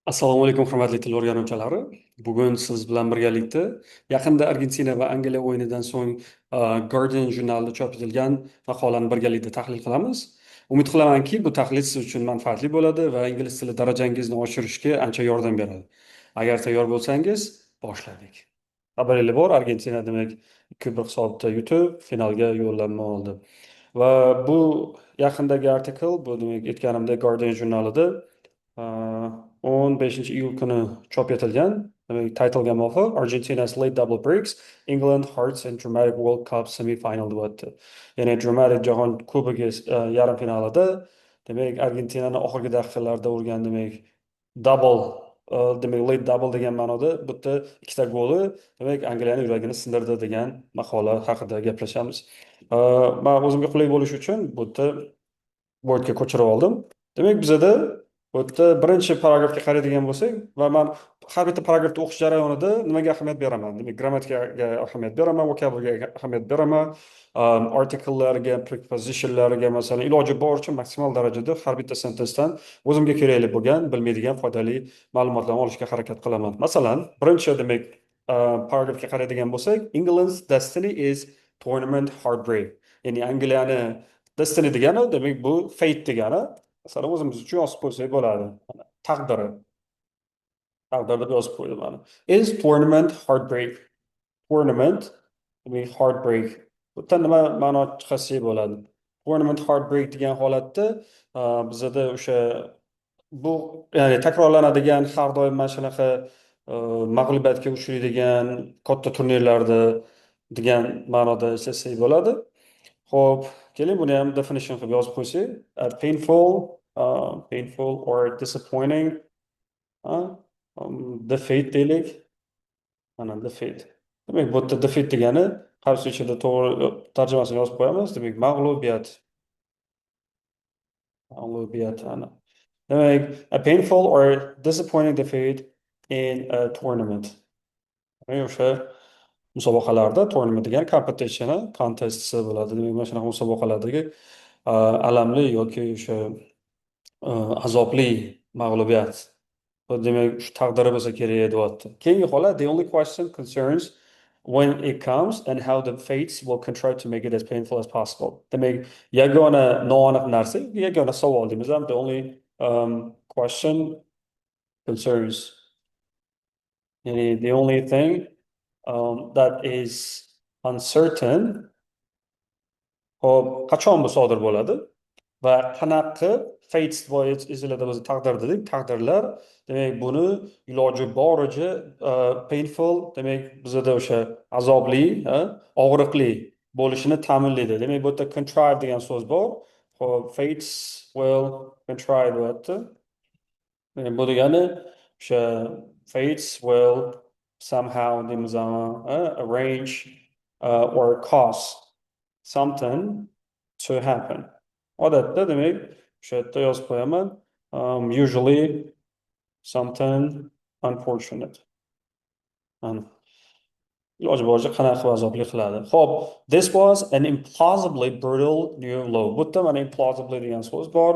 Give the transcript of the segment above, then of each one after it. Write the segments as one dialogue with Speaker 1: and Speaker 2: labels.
Speaker 1: Assalomu alaykum, hurmatli til o'rganuvchilari. Bugun siz bilan birgalikda yaqinda Argentina va Angliya o'yinidan so'ng Guardian jurnalida chop etilgan maqolani birgalikda tahlil qilamiz. Umid qilamanki, bu tahlil siz uchun manfaatli bo'ladi va ingliz tili darajangizni oshirishga ancha yordam beradi. Agar tayyor bo'lsangiz, boshladik. Xabaringiz bor, Argentina, demak, 2-1 hisobda yutib, finalga yo'llanma oldi. Va bu yaqindagi artikel, bu, demak, aytganimdek, Guardian jurnalida 15-iyul kuni chop etilgan. Demak, titlega muvofiq, "Argentina's late double breaks England hearts in dramatic World Cup semi-final" deyapti. Ya'ni dramatic Jahon Kubogi yarim finalida, demak, Argentinani oxirgi daqiqalarda urgan, demak, double, demak, late double degan ma'noda bu yerda ikkita goli, demak, Angliyani yuragini sindirdi degan maqola haqida gaplashamiz. Man o'zimga qulay bo'lishi uchun bu yerda Wordga ko'chirib oldim. Demak, bizada bu yerda birinchi paragrafga qaraydigan bo'lsak va man har bitta paragrafni o'qish jarayonida nimaga ahamiyat beraman? Demak, grammatikaga ahamiyat beraman, vocabularyga ahamiyat beraman, articlelarga, prepositionlarga, masalan, iloji boricha maksimal darajada har bitta sentencedan o'zimga kerakli bo'lgan, bilmaydigan foydali ma'lumotlarni olishga harakat qilaman. Masalan, birinchi, demak, paragrafga qaraydigan bo'lsak, "England's destiny is tournament heartbreak." Ya'ni Angliyani destiny degani, demak, bu fate degani. Masalan, o'zimiz uchun yozib qo'ysak bo'ladi. Taqdiri. Taqdir deb yozib qo'ydim mana. Is tournament heartbreak. Tournament, demak, heartbreak. Bu yerdan nima ma'no chiqarsak bo'ladi? Tournament heartbreak degan holatda bizada o'sha bu, ya'ni takrorlanadigan, har doim mana shunaqa mag'lubiyatga uchraydigan katta turnirlarda degan ma'noda ishlatsak bo'ladi. Xo'p, keling, buni ham definition qilib yozib qo'ysak. A painful or disappointing defeat deylik. Mana, defeat. Demak, bu yerda defeat degani harf ichida to'g'ri tarjimasini yozib qo'yamiz. Demak, mag'lubiyat. Mag'lubiyat ana. Demak, a painful or disappointing defeat in a tournament. Demak, o'sha musobaqalarda, tournament degani competition, contest bo'ladi. Demak, mana shunaqa musobaqalardagi alamli yoki o'sha azobli mag'lubiyat. Bu, demak, shu taqdiri bo'lsa kerak deyapti. Keyingi holat, "The only question concerns when it comes and how the fates will contrive to make it as painful as possible." Demak, yagona noaniq narsa, yagona savol deymiz ham, the only question concerns. Ya'ni the only thing that is uncertain. Xo'p, qachon bu sodir bo'ladi va qanaqa fates, boya esinglarda bo'lsa, taqdir dedik, taqdirlar, demak, buni iloji boricha painful, demak, bizada o'sha azobli, og'riqli bo'lishini ta'minlaydi. Demak, bu yerda contrive degan so'z bor. Xo'p, fates will contrive deyapti. Demak, bu degani o'sha fates will somehow deymizmi, arrange or cause something to happen. Odatda, demak, o'sha yerda yozib qo'yaman. Usually something unfortunate. Mana. Iloji boricha qanaqa qilib azobli qiladi. Xo'p, "This was an implausibly brutal new low." Bu yerda mana implausibly degan so'z bor.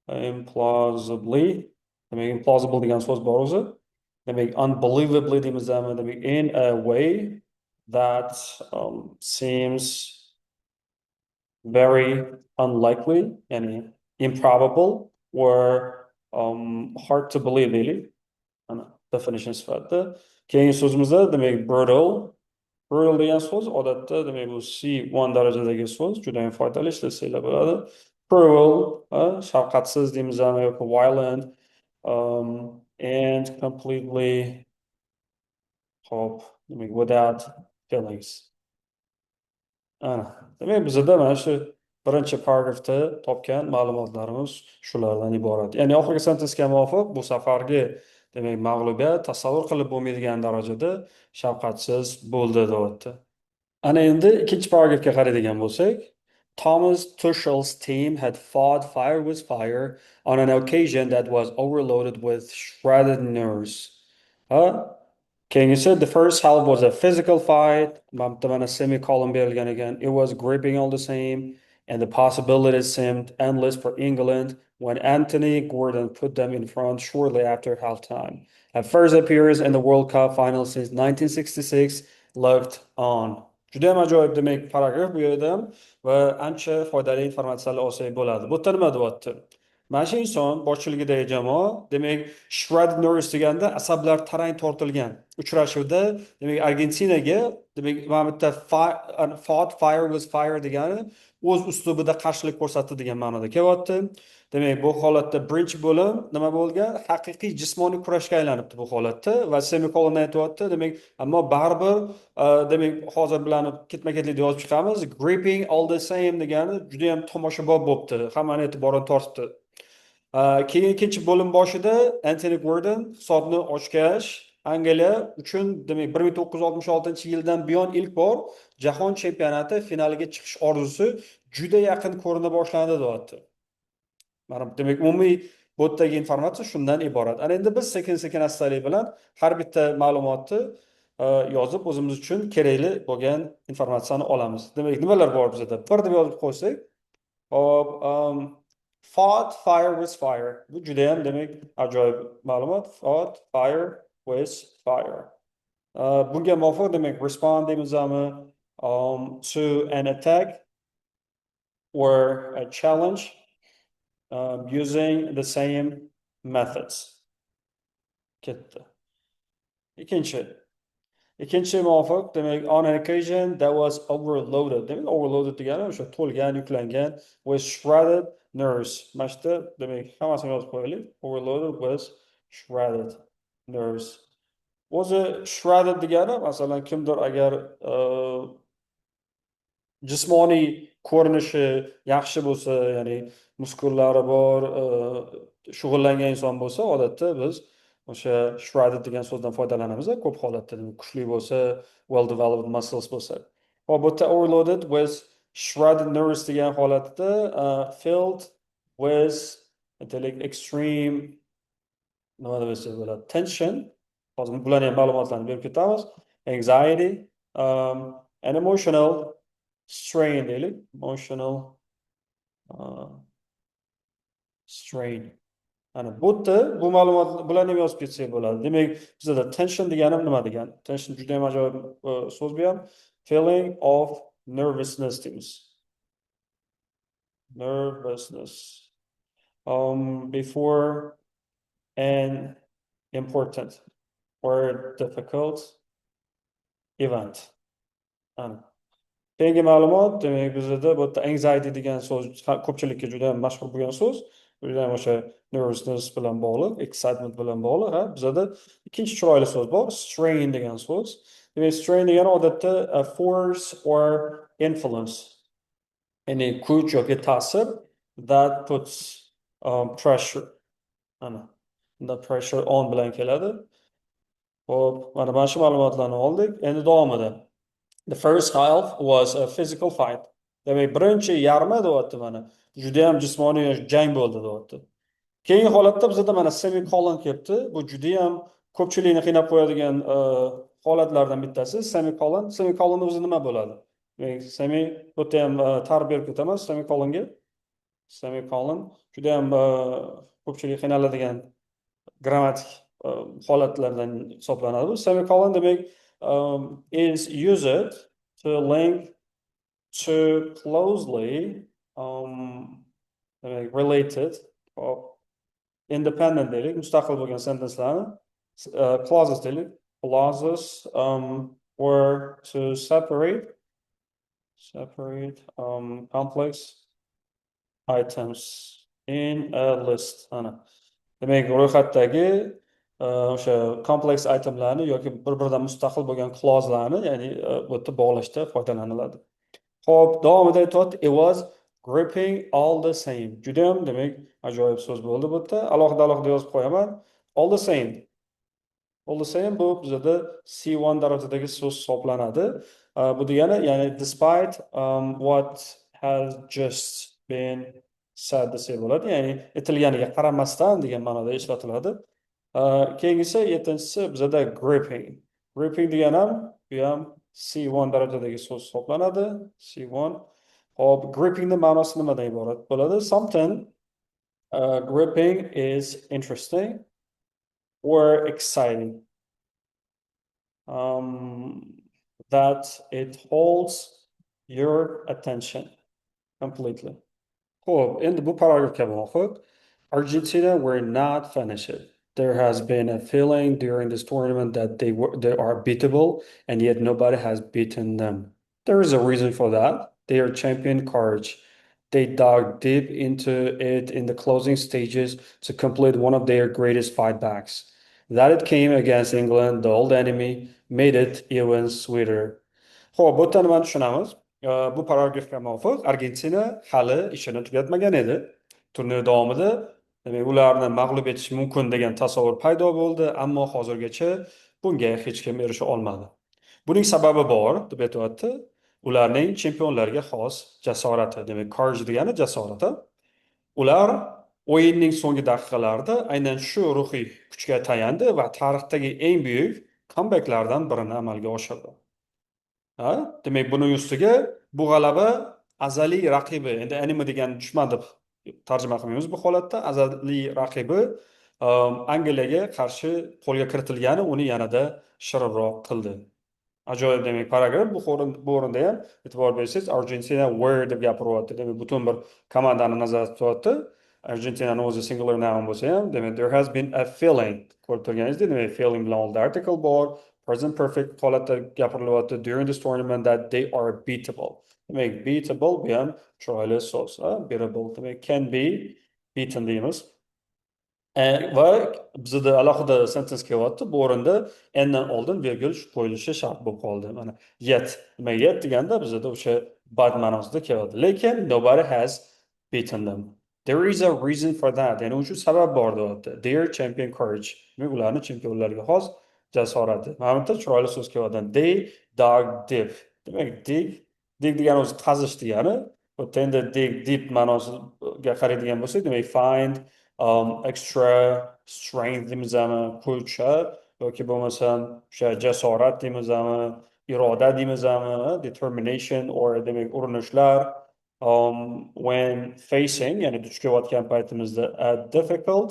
Speaker 1: Implausibly, demak, implausible degan so'z bor o'zi. Demak, unbelievably deymizmi? Demak, in a way that seems very unlikely, ya'ni improbable or hard to believe deylik. Mana definition sifatida. Keyingi so'zimizda, demak, brutal. Brutal degan so'z odatda, demak, bu C1 darajadagi so'z, juda ham foydali, ishlatsanglar bo'ladi. Cruel, shafqatsiz deymizmi yoki violent and completely, xo'p, demak, without feelings. Ana, demak, bizada mana shu birinchi paragrafda topgan ma'lumotlarimiz shulardan iborat. Ya'ni oxirgi sentencega muvofiq, bu safargi, demak, mag'lubiyat tasavvur qilib bo'lmaydigan darajada shafqatsiz bo'ldi deyapti. Ana endi ikkinchi paragrafga qaraydigan bo'lsak, "Thomas Tuchel's team had fought fire with fire on an occasion that was overloaded with shredded nerves." Ha? Keyingisi, "The first half was a physical fight." Mana bu yerda mana semicolon berilgan ekan. "It was gripping all the same. And the possibilities seemed endless for England when Anthony Gordon put them in front shortly after halftime. A first appearance in the World Cup final since 1966 looked on. Judayam ajoyib, demak, paragraf bu yerda ham va ancha foydali informatsiyalar olsak bo'ladi. Bu yerda nima deyapti? Mana shu inson boshchiligidagi jamoa, demak, shredded nerves deganda asablar tarang tortilgan uchrashuvda, demak, Argentinaga, demak, mana bu yerda fought fire with fire degani o'z uslubida qarshilik ko'rsatdi degan ma'noda kelyapti. Demak, bu holatda birinchi bo'lim nima bo'lgan? Haqiqiy jismoniy kurashga aylanibdi bu holatda va semikolon aytyapti. Demak, ammo baribir, demak, hozir bularni ketma ketlikda yozib chiqamiz. Gripping all the same degani juda yam tomoshabob bo'libdi, hammani e'tiborini tortibdi. Keyin ikkinchi bo'lim boshida Anthony Gordon hisobni ochgach, Angliya uchun, demak, 1966-yildan buyon ilk bor jahon chempionati finaliga chiqish orzusi juda yaqin ko'rina boshlandi, deyapti. Mana, demak, umumiy bu yerdagi informatsiya shundan iborat. Ana endi biz sekin sekin astalik bilan har bitta ma'lumotni yozib, o'zimiz uchun kerakli bo'lgan informatsiyani olamiz. Demak, nimalar bor bizada? Bir deb yozib qo'ysak, hop, fought fire with fire. Bu judayam, demak, ajoyib ma'lumot. Fought fire with fire. Bunga muvofiq, demak, respond deymizmi, to an attack or a challenge using the same methods. Ketdi. Ikkinchi muvofiq, demak, on an occasion that was overloaded. Demak, overloaded degani o'sha to'lgan, yuklangan, with shredded nerves. Mana shu yerda, demak, hammasini yozib qo'yaylik. Overloaded with shredded nerves. O'zi shredded degani, masalan, kimdir agar jismoniy ko'rinishi yaxshi bo'lsa, ya'ni muskullari bor, shug'ullangan inson bo'lsa, odatda biz o'sha shredded degan so'zdan foydalanamiz ko'p holatda, demak, kuchli bo'lsa, well developed muscles bo'lsa. Hop, bu yerda overloaded with shredded nerves degan holatda filled with, aytaylik, extreme, nima deb aytsak bo'ladi, tension. Hozir bularni ham ma'lumotlarni berib ketamiz. Anxiety and emotional strain deylik. Emotional strain. Ana bu yerda bu ma'lumot, bularni ham yozib ketsak bo'ladi. Demak, bizada tension degani nima degani? Tension juda ham ajoyib so'z bu ham. Feeling of nervousness deymiz. Nervousness before an important or difficult event. Ana. Keyingi ma'lumot, demak, bizada bu yerda anxiety degan so'z ko'pchilikka juda ham mashhur bo'lgan so'z. Juda ham o'sha nervousness bilan bog'liq, excitement bilan bog'liq, ha. Bizada ikkinchi chiroyli so'z bor, strain degan so'z. Demak, strain degani odatda a force or influence. Ya'ni kuch yoki ta'sir that puts pressure. Ana. Bunda pressure on bilan keladi. Xo'p, mana shu ma'lumotlarni oldik. Endi davomida. The first half was a physical fight. Demak, birinchi yarmi, deyapti, mana. Juda ham jismoniy jang bo'ldi, deyapti. Keyingi holatda bizada mana semicolon kelibdi. Bu juda ham ko'pchilikni qiynab qo'yadigan holatlardan bittasi semicolon. Semicolon o'zi nima bo'ladi? Demak, semi, bu yerda ham ta'rif berib ketaman semicolonga. Semicolon juda ham ko'pchilik qiynaladigan grammatik holatlardan hisoblanadi. Bu semicolon, demak, is used to link two closely demak, related or independent deylik, mustaqil bo'lgan sentencelarni, clauses deylik, clauses or to separate complex items in a list. Ana, demak, ro'yxatdagi o'sha complex itemlarni yoki bir biridan mustaqil bo'lgan clauselarni, ya'ni bu yerda bog'lashda foydalaniladi. Xo'p, davomida aytyapti, it was gripping all the same. Judayam, demak, ajoyib so'z bo'ldi bu yerda. Alohida alohida yozib qo'yaman. All the same. All the same bu bizada C1 darajadagi so'z hisoblanadi. Bu degani, ya'ni despite what has just been said desak bo'ladi. Ya'ni aytilganiga qaramasdan degan ma'noda ishlatiladi. Keyingisi, yettinchisi bizada gripping. Gripping degani ham, bu ham C1 darajadagi so'z hisoblanadi. C1. Xo'p, grippingni ma'nosi nimadan iborat bo'ladi? Something gripping is interesting or exciting, that it holds your attention completely. Xo'p, endi bu paragrafga muvofiq, Argentina were not finished. There has been a feeling during this tournament that they are beatable, and yet nobody has beaten them. There is a reason for that. They are champion courage. They dug deep into it in the closing stages to complete one of their greatest fightbacks. That it came against England, the old enemy, made it even sweeter. Xo'p, bu yerda nimani tushunamiz? Bu paragrafga muvofiq, Argentina hali ishini tugatmagan edi. Turnir davomida, demak, ularni mag'lub etish mumkin degan tasavvur paydo bo'ldi, ammo hozirgacha bunga hech kim erisha olmadi. Buning sababi bor, deb aytyapti. Ularning chempionlarga xos jasorati, demak, courage degani jasorat. Ular o'yinning so'nggi daqiqalarida aynan shu ruhiy kuchga tayandi va tarixdagi eng buyuk comebacklardan birini amalga oshirdi. Ha? Demak, buning ustiga bu g'alaba azaliy raqibi, endi enemy degan dushman deb tarjima qilmaymiz bu holatda, azaliy raqibi Angliyaga qarshi qo'lga kiritilgani uni yanada shirinroq qildi. Ajoyib, demak, paragraf. Bu o'rinda ham e'tibor bersangiz, Argentina were deb gapiryapti. Demak, butun bir komandani nazarda tutyapti. Argentinani o'zi singular noun bo'lsa ham, demak, there has been a feeling, ko'rib turganingizdek, demak, feeling bilan oldida article bor, present perfect holatda gapirilyapti, during this tournament that they are beatable. Demak, beatable, bu ham chiroyli so'z, beatable, demak, can be beaten deymiz. Va bizada alohida sentence kelyapti. Bu o'rinda and dan oldin virgul qo'yilishi shart bo'lib qoldi. Mana yet. Demak, yet deganda bizada o'sha but ma'nosida keladi. Lekin nobody has beaten them. There is a reason for that. Ya'ni uchun sabab bor deyapti. Their champion courage. Demak, ularni chempionlarga xos jasorati. Mana bu yerda chiroyli so'z kelyapti. They dug deep. Demak, dig, dig degani o'zi qazish degani. Bu yerda endi dig deep ma'nosiga qaraydigan bo'lsak, demak, find extra strength deymizmi, kuch yoki bo'lmasam o'sha jasorat deymizmi, iroda deymizmi, determination or, demak, urinishlar, when facing, ya'ni duch kelayotgan paytimizda, a difficult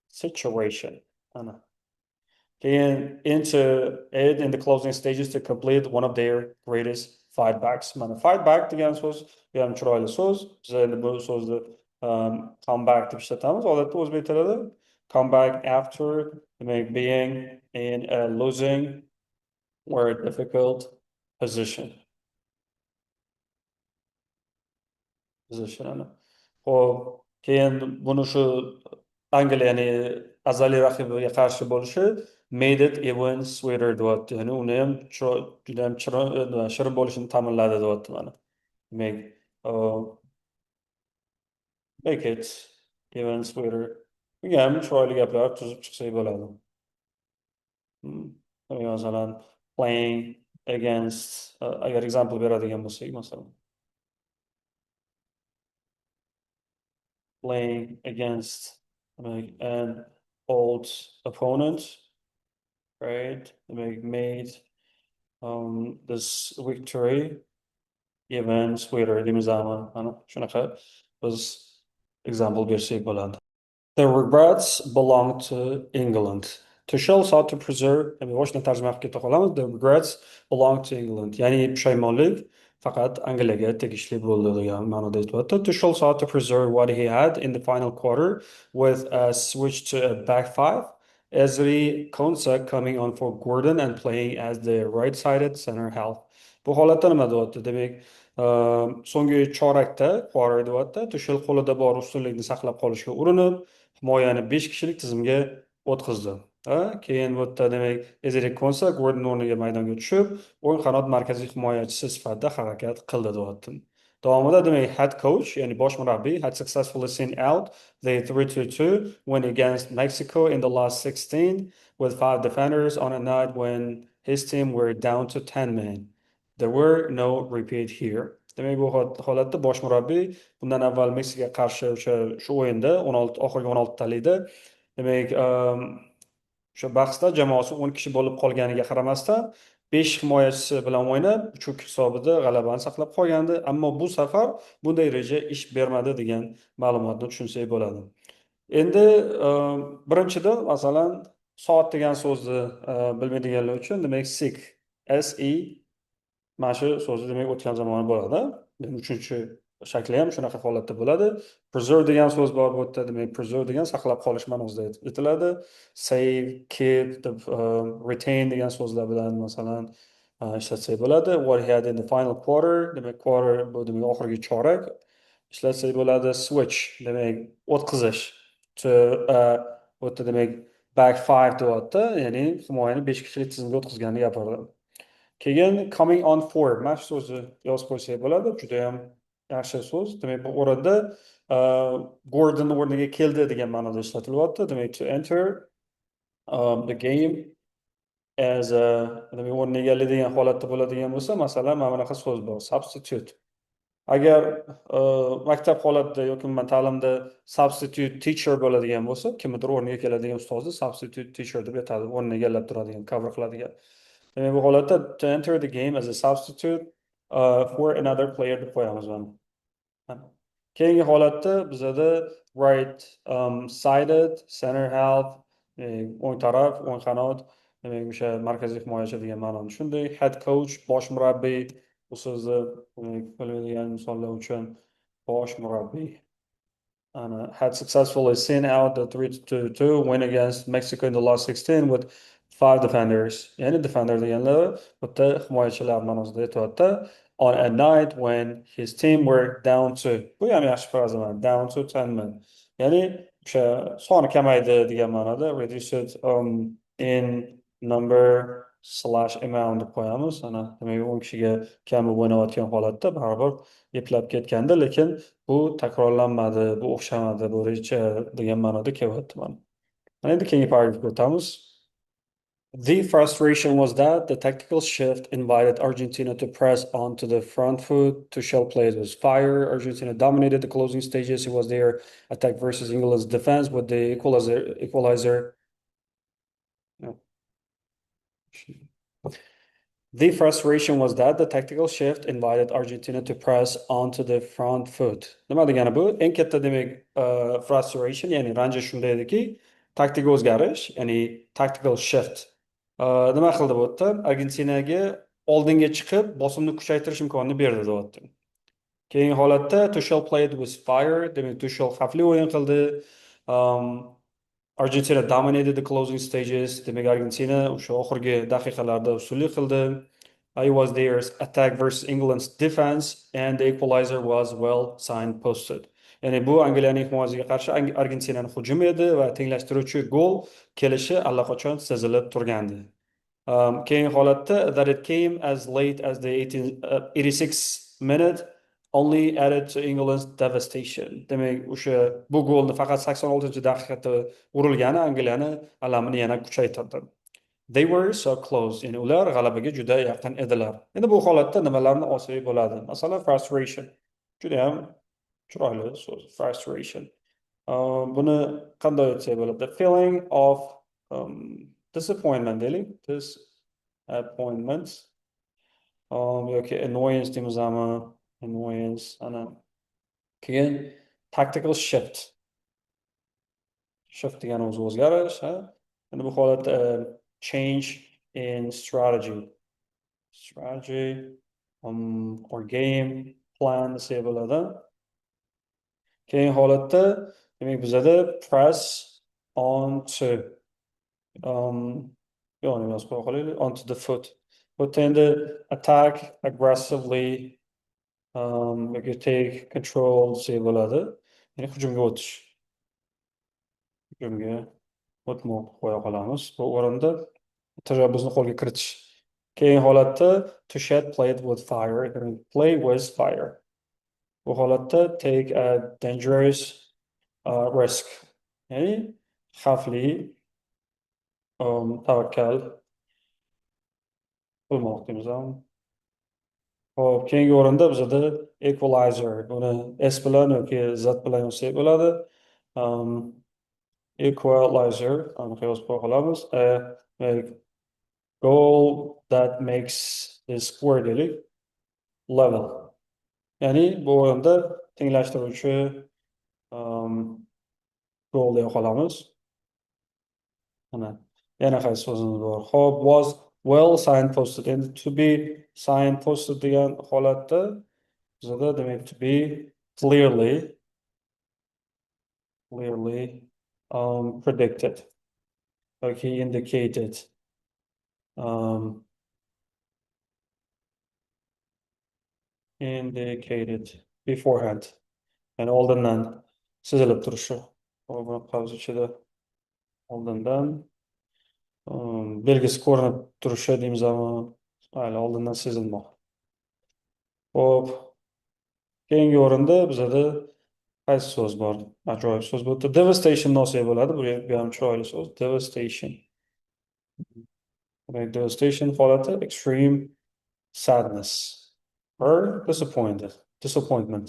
Speaker 1: situation. Ana. Keyin into it in the closing stages to complete one of their greatest fight backs. Mana fight back degan so'z, bu ham chiroyli so'z. Biz endi bu so'zni come back deb ishlatamiz odatda o'zbek tilida. Come back after, demak, being in a losing or a difficult position. Position ana. Xo'p, keyin buni shu Angliya, ya'ni azaliy raqibiga qarshi bo'lishi made it even sweeter deyapti. Ya'ni uni ham juda ham shirin bo'lishini ta'minladi deyapti mana. Demak, make it even sweeter. Bunga ham chiroyli gaplar tuzib chiqsak bo'ladi. Masalan, playing against, agar example beradigan bo'lsak, masalan, playing against like an old opponent, right? Demak, made this victory even sweeter deymizmi? Mana shunaqa biz example bersak bo'ladi. The regrets belong to England. Tuchel sought to preserve, ya'ni boshdan tarjima qilib keta qolamiz. The regrets belong to England. Ya'ni pushaymonlik faqat Angliyaga tegishli bo'ldi degan ma'noda aytyapti. Tuchel sought to preserve what he had in the final quarter with a switch to a back five. Ezri Konsa coming on for Gordon and playing as the right-sided center half. Bu holatda nima deyapti? Demak, so'nggi chorakda, quarter deyapti, Tuchel qo'lida bor ustunlikni saqlab qolishga urinib, himoyani 5 kishilik tizimga o'tkazdi. Ha, keyin bu yerda, demak, Ezri Konsa Gordon o'rniga maydonga tushib, o'ng qanot markaziy himoyachisi sifatida harakat qildi deyapti. Davomida, demak, head coach, ya'ni bosh murabbiy, had successfully seen out the 3-2-2 win against Mexico in the last 16 with five defenders on a night when his team were down to 10 men. There were no repeat here. Demak, bu holatda bosh murabbiy bundan avval Meksikaga qarshi o'sha shu o'yinda 16, oxirgi 16 talikda, demak, o'sha bahsda jamoasi 10 kishi bo'lib qolganiga qaramasdan Besh himoyachisi bilan o'ynab, 3 hisobida g'alabani saqlab qolgandi. Ammo bu safar bunday reja ish bermadi degan ma'lumotni tushunsak bo'ladi. Endi birinchidan, masalan, soat degan so'zni bilmaydiganlar uchun, demak, sick, S E, mana shu so'zni, demak, o'tgan zamoni bo'ladi. Uchinchi shakli ham shunaqa holatda bo'ladi. Preserve degan so'z bor bu yerda, demak, preserve degan saqlab qolish ma'nosida aytiladi. Save, keep deb, retain degan so'zlar bilan, masalan, ishlatsak bo'ladi. What he had in the final quarter, demak, quarter bu, demak, oxirgi chorak ishlatsak bo'ladi. Switch, demak, o'tqizish. To bu yerda, demak, back five deyapti, ya'ni himoyani besh kishilik tizimga o'tkazganini gapirdi. Keyin coming on four, mana shu so'zni yozib qo'ysak bo'ladi, judayam yaxshi so'z. Demak, bu o'rinda Gordon o'rniga keldi degan ma'noda ishlatilyapti. Demak, to enter the game as a, demak, o'rni egallaydigan holatda bo'ladigan bo'lsa, masalan, mana bunaqa so'z bor: substitute. Agar maktab holatida yoki umuman ta'limda substitute teacher bo'ladigan bo'lsa, kimnidir o'rniga keladigan ustozni substitute teacher deb aytadi, o'rnini egallab turadigan, cover qiladigan. Demak, bu holatda to enter the game as a substitute for another player deb qo'yamiz mana. Keyingi holatda bizada right sided, center half, o'ng taraf, o'ng qanot, demak, o'sha markaziy himoyachi degan ma'noni tushundik. Head coach, bosh murabbiy, bu so'zni, demak, bilmaydigan insonlar uchun bosh murabbiy. Ana, had successfully seen out the 3-2 win against Mexico in the last 16 with five defenders. Ya'ni defender deganlari bu yerda himoyachilar ma'nosida aytyapti. On a night when his team were down to, bu ham yaxshi fraza, down to 10 men. Ya'ni o'sha soni kamaydi degan ma'noda reduced in number slash amount deb qo'yamiz. Ana, demak, 10 kishiga kam bo'lib o'ynayotgan holatda baribir eplab ketgandi, lekin bu takrorlanmadi, bu o'xshamadi, bu reja degan ma'noda kelyapti mana. Mana endi keyingi paragrafga o'tamiz. The frustration was that the tactical shift invited Argentina to press onto the front foot. Tuchel played with fire. Argentina dominated the closing stages. It was their attack versus England's defense with the equalizer. Equalizer. No. The frustration was that the tactical shift invited Argentina to press onto the front foot. Nima degani bu? Eng katta, demak, frustration, ya'ni ranjish shunda ediki, taktik o'zgarish, ya'ni tactical shift. Nima qildi bu yerda? Argentinaga oldinga chiqib, bosimni kuchaytirish imkonini berdi deyapti. Keyingi holatda Tuchel played with fire, demak, Tuchel xavfli o'yin qildi. Argentina dominated the closing stages. Demak, Argentina o'sha oxirgi daqiqalarda ustunlik qildi. It was their attack versus England's defense and the equalizer was well signposted. Ya'ni bu Angliyaning himoyasiga qarshi Argentinani hujumi edi va tenglashtiruvchi gol kelishi allaqachon sezilib turgandi. Keyingi holatda that it came as late as the 86th minute only added to England's devastation. Demak, o'sha bu golni faqat 86-daqiqada urilgani Angliyani alamini yana kuchaytirdi. They were so close. Ya'ni ular g'alabaga juda yaqin edilar. Endi bu holatda nimalarni olsak bo'ladi? Masalan, frustration. Juda ham chiroyli so'z, frustration. Buni qanday aytsak bo'ladi? The feeling of disappointment deylik. Disappointment yoki annoyance deymizmi? Annoyance. Ana. Keyin tactical shift. Shift degani o'zi o'zgarish, ha? Endi bu holatda change in strategy. Strategy or game plan desak bo'ladi. Keyingi holatda, demak, bizada press onto yo'q, yozib qo'ya qolaylik, onto the foot. Bu yerda endi attack aggressively yoki take control desak bo'ladi. Ya'ni hujumga o'tish. Hujumga o'tmoq qo'ya qolamiz. Bu o'rinda tashabbuzni qo'lga kiritish. Keyingi holatda Tuchel played with fire, play with fire. Bu holatda take a dangerous risk. Ya'ni xavfli tavakkal qilmoq deymiz. Xo'p, keyingi o'rinda bizada equalizer. Buni S bilan yoki Z bilan yozsak bo'ladi. Equalizer, aniq yozib qo'ya qolamiz. Goal that makes the score deylik level. Ya'ni bu o'rinda tenglashtiruvchi gol deya qolamiz. Mana yana qaysi so'zimiz bor? Xo'p, was well signposted. Endi to be signposted degan holatda bizada, demak, to be clearly predicted yoki indicated indicated beforehand, ya'ni oldindan sezilib turishi. Buni qavs ichida oldindan belgisi ko'rinib turishi deymizmi, mayli, oldindan sezilmoq. Xo'p, keyingi o'rinda bizada qaysi so'z bor? Ajoyib so'z bu yerda devastation olsak bo'ladi. Bu ham chiroyli so'z, devastation. Demak, devastation holati extreme sadness or disappointment.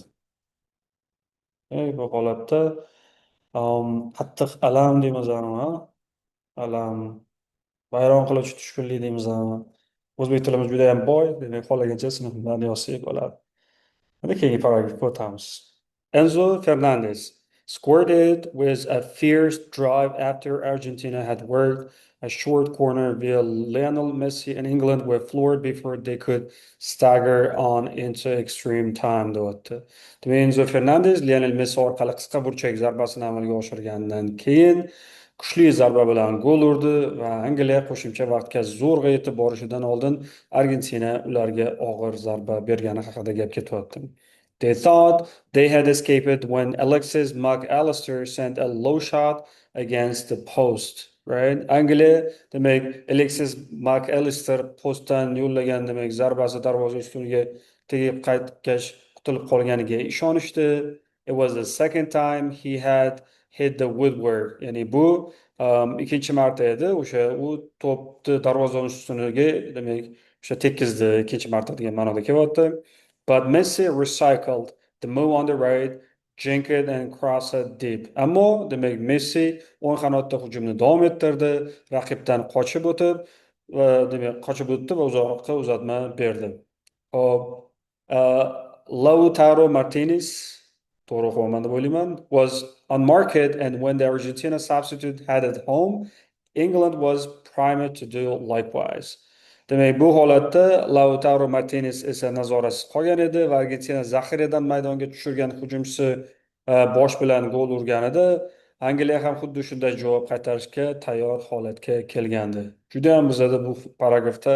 Speaker 1: Bu holatda qattiq alam deymizmi, alam, vayron qiluvchi tushkunlik deymizmi. O'zbek tilimiz juda ham boy, demak, xohlagancha sinonimlarni yozsak bo'ladi. Endi keyingi paragrafga o'tamiz. Enzo Fernandez scored it with a fierce drive after Argentina had worked a short corner via Lionel Messi, and England were floored before they could stagger on into extreme time, deyapti. Demak, Enzo Fernandez Lionel Messi orqali qisqa burchak zarbasini amalga oshirgandan keyin kuchli zarba bilan gol urdi va Angliya qo'shimcha vaqtga zo'rg'a yetib borishidan oldin Argentina ularga og'ir zarba bergani haqida gap ketyapti. They thought they had escaped when Alexis Mac Allister sent a low shot against the post. Right? Angliya, demak, Alexis Mac Allister postdan yo'llagan, demak, zarbasi darvoza ustuniga tegib qaytgach qutulib qolganiga ishonishdi. It was the second time he had hit the woodwork. Ya'ni bu ikkinchi marta edi. O'sha u to'pni darvoza ustuniga, demak, o'sha tekkizdi ikkinchi marta degan ma'noda kelyapti. But Messi recycled the move on the right, jinked and crossed deep. Ammo, demak, Messi o'ng qanotda hujumni davom ettirdi, raqibdan qochib o'tib va, demak, qochib o'tdi va uzoqqa uzatma berdi. Xo'p, Lautaro Martinez, to'g'ri o'qiyapman deb o'ylayman, was unmarked, and when the Argentina substitute headed home, England was primed to do likewise. Demak, bu holatda Lautaro Martinez esa nazoratsiz qolgan edi va Argentina zaxiradan maydonga tushirgan hujumchisi bosh bilan gol urganida Angliya ham xuddi shunday javob qaytarishga tayyor holatga kelgandi. Juda ham bizada bu paragrafda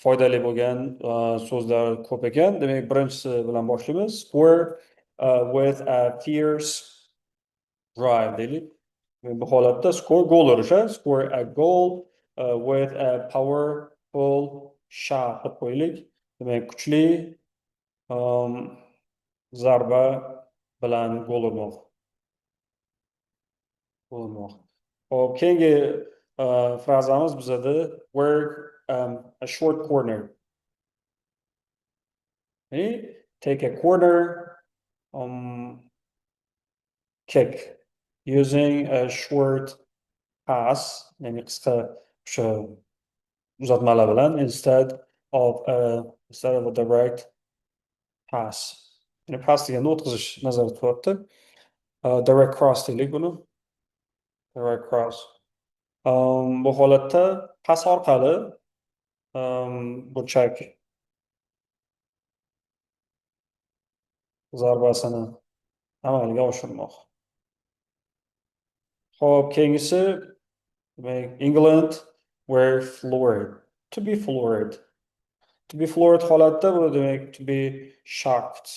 Speaker 1: foydali bo'lgan so'zlar ko'p ekan. Demak, birinchisi bilan boshlaymiz. Score with a fierce drive deylik. Bu holatda score gol urish, score a goal with a powerful shot deb qo'yaylik. Demak, kuchli zarba bilan gol urmoq. Gol urmoq. Xo'p, keyingi frazamiz bizada work a short corner. Ya'ni take a corner kick using a short pass, ya'ni qisqa o'sha uzatmalar bilan instead of a direct pass. Ya'ni pass deganda o'tkazish nazarda tutyapti. Direct cross deylik buni. Direct cross. Bu holatda pas orqali burchak zarbasini amalga oshirmoq. Xo'p, keyingisi, demak, England were floored. To be floored. To be floored holatda bu, demak, to be shocked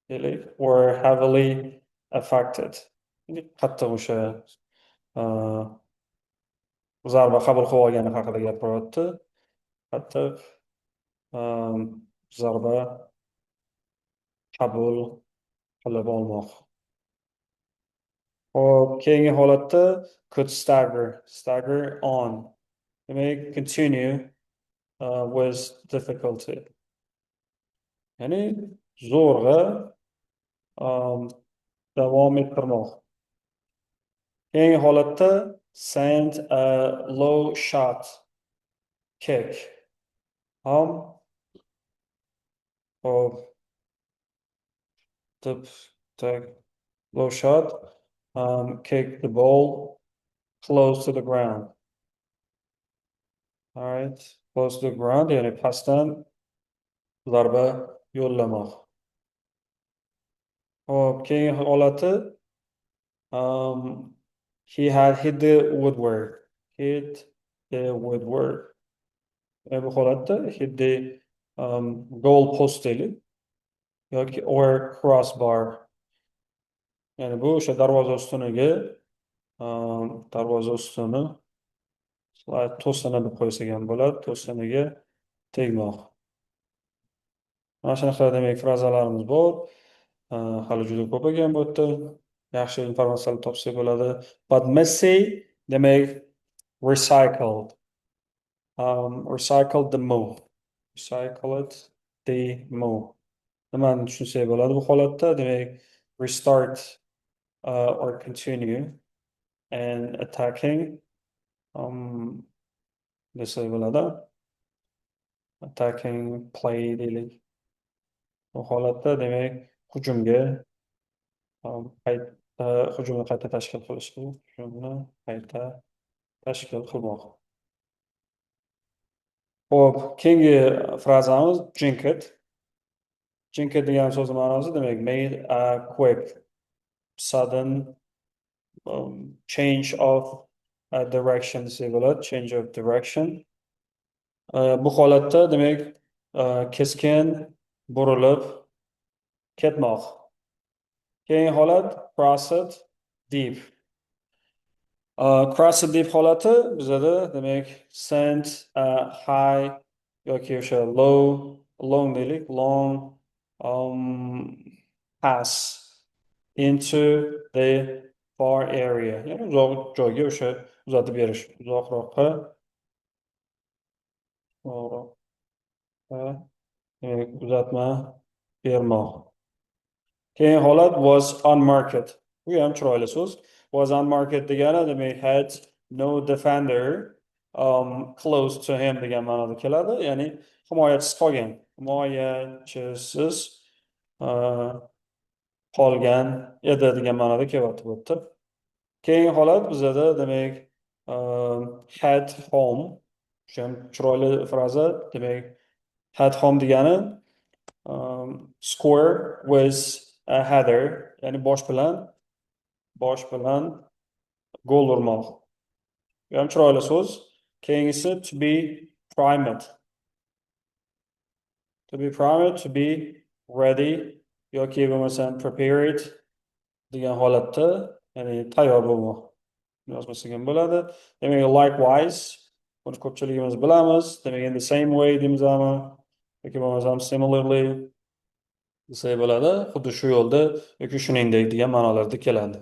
Speaker 1: deylik or heavily affected. Qattiq o'sha zarba qabul qilib olgani haqida gapiryapti. Qattiq zarba qabul qilib olmoq. Xo'p, keyingi holatda could stagger, stagger on. Demak, continue with difficulty. Ya'ni zo'rg'a davom ettirmoq. Keyingi holatda send a low shot. Kick. Xo'p. Tip, tak, low shot. Kick the ball close to the ground. All right, close to the ground, ya'ni pastdan zarba yo'llamoq. Xo'p, keyingi holati he had hit the woodwork. Hit the woodwork. Bu holatda hit the goal post deylik yoki or crossbar. Ya'ni bu o'sha darvoza ustuniga, darvoza ustuni, to'sini deb qo'ysak ham bo'ladi, to'siniga tegmoq. Mana shunaqa, demak, frazalarimiz bor. Hali juda ko'p ekan bu yerda. Yaxshi informatsiyalar topsak bo'ladi. But Messi, demak, recycled. Recycled the move. Recycled the move. Nimani tushunsak bo'ladi bu holatda? Demak, restart or continue and attacking desak bo'ladi. Attacking play deylik. Bu holatda, demak, hujumga qayta, hujumni qayta tashkil qilish, hujumni qayta tashkil qilmoq. Xo'p, keyingi frazamiz jink it. Jink it degan so'zni ma'nosi, demak, made a quick, sudden change of direction desak bo'ladi, change of direction. Bu holatda, demak, keskin burilib ketmoq. Keyingi holat cross it deep. Cross it deep holati bizada, demak, send a high yoki o'sha low, long deylik, long pass into the far area. Ya'ni uzoq joyga o'sha uzatib berish, uzoqroqqa, demak, uzatma bermoq. Keyingi holat was unmarked. Bu ham chiroyli so'z. Was unmarked degani, demak, had no defender close to him degan ma'noda keladi. Ya'ni himoyachisiz qolgan. Himoyachisiz qolgan edi degan ma'noda kelyapti bu yerda. Keyingi holat bizada, demak, head home. Shu ham chiroyli fraza. Demak, head home degani score with a header, ya'ni bosh bilan gol urmoq. Bu ham chiroyli so'z. Keyingisi to be primed. To be primed, to be ready yoki bo'lmasam prepared degan holatda, ya'ni tayyor bo'lmoq. Yozmasak ham bo'ladi. Demak, likewise, buni ko'pchiligimiz bilamiz. Demak, in the same way deymizmi yoki bo'lmasam similarly desak bo'ladi. Xuddi shu yo'lda yoki shuningdek degan ma'nolarda keladi.